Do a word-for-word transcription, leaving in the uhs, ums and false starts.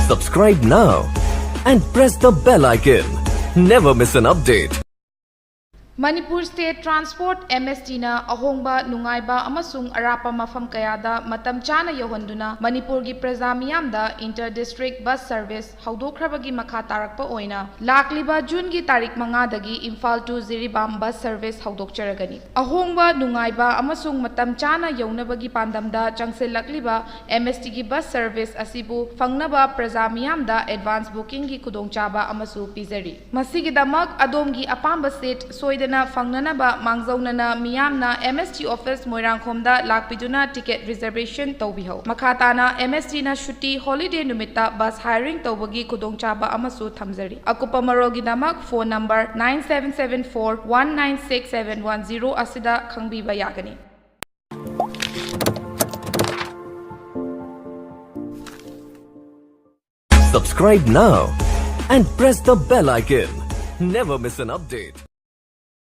Subscribe now and press the bell icon. Never miss an update. Manipur state transport, M S ꯇꯤꯅ ꯑꯍꯣꯡꯕ, ꯅꯨꯡꯉꯥꯏꯕ ꯑꯃꯁꯨꯡ ꯑꯔꯥꯞꯄ ꯃꯐꯝ ꯀꯌꯥꯗ ꯃꯇꯝ ꯆꯥꯅ ꯌꯧꯍꯟꯗꯨꯅ ꯃꯅꯤꯄꯨꯔꯒꯤ ꯄ꯭ꯔꯖꯥ ꯃꯤꯌꯥꯝꯗ ꯏꯟꯇꯔ ꯗꯤꯁꯇ꯭ꯔꯤꯛ ꯕꯁ ꯁꯔꯚꯤꯁ ꯍꯧꯗꯣꯛꯈ꯭ꯔꯕꯒꯤ ꯃꯈꯥ ꯇꯥꯔꯛꯄ ꯑꯣꯏꯅ ꯂꯥꯛꯂꯤꯕ ꯖꯨꯟꯒꯤ ꯇꯥꯔꯤꯛ ꯃꯉꯥꯗꯒꯤ Imphal to Jiribam bus service ꯍꯧꯗꯣꯛꯆꯔꯒꯅꯤ꯫ ꯑꯍꯣꯡꯕ, ꯅꯨꯡꯉꯥꯏꯕ ꯑꯃꯁꯨꯡ ꯃꯇꯝ ꯆꯥꯅ ꯌꯧꯅꯕꯒꯤ ꯄꯥꯟꯗꯝꯗ ꯆꯪꯁꯤꯜꯂꯛꯂꯤꯕ ꯑꯦꯝ ꯑꯦꯁ ꯇꯤꯒꯤ ꯕꯁ ꯁꯔꯚꯤꯁ ꯑꯁꯤꯕꯨ ꯐꯪꯅꯕ ꯄ꯭ꯔꯖꯥ ꯃꯤꯌꯥꯝꯗ ꯑꯦꯗꯚꯥꯟꯁ ꯕꯨꯀꯤꯡꯒꯤ ꯈꯨꯗꯣꯡꯆꯥꯕ ꯑꯃꯁꯨ ꯄꯤꯖꯔꯤ꯫ ꯃꯁꯤꯒꯤꯗꯃꯛ ꯑꯗꯣꯝꯒꯤ ꯑꯄꯥꯝꯕ ꯁꯤꯠ ꯁꯣꯏꯗꯅ ꯐꯪꯅꯅꯕ ꯃꯥꯡꯖꯧꯅꯅ ꯃꯤꯌꯥꯝꯅ ꯑꯦꯝ ꯑꯦꯁ ꯇꯤ ꯑꯣꯐꯤꯁ ꯃꯣꯏꯔꯥꯡꯈꯣꯝꯗ ꯂꯥꯛꯄꯤꯗꯨꯅ ꯇꯤꯀꯦꯠ ꯔꯤꯖꯔꯚꯦꯁꯟ ꯇꯧꯕꯤꯍꯧ꯫ ꯃꯈꯥ ꯇꯥꯅ ꯑꯦꯝ ꯑꯦꯁ ꯇꯤꯅ ꯁꯨꯇꯤ, ꯍꯣꯂꯤꯗꯦ ꯅꯨꯃꯤꯠꯇ ꯕꯁ ꯍꯥꯏꯔꯤꯡ ꯇꯧꯕꯒꯤ ꯈꯨꯗꯣꯡꯆꯥꯕ ꯑꯃꯁꯨ ꯊꯝꯖꯔꯤ꯫ ꯑꯀꯨꯞꯄ ꯃꯔꯣꯜꯒꯤꯗꯃꯛ phone number nine seven seven four one nine six seven one zero ꯑꯁꯤꯗ ꯈꯪꯕꯤꯕ ꯌꯥꯒꯅꯤ꯫ Subscribe now and press the bell icon. Never miss an update.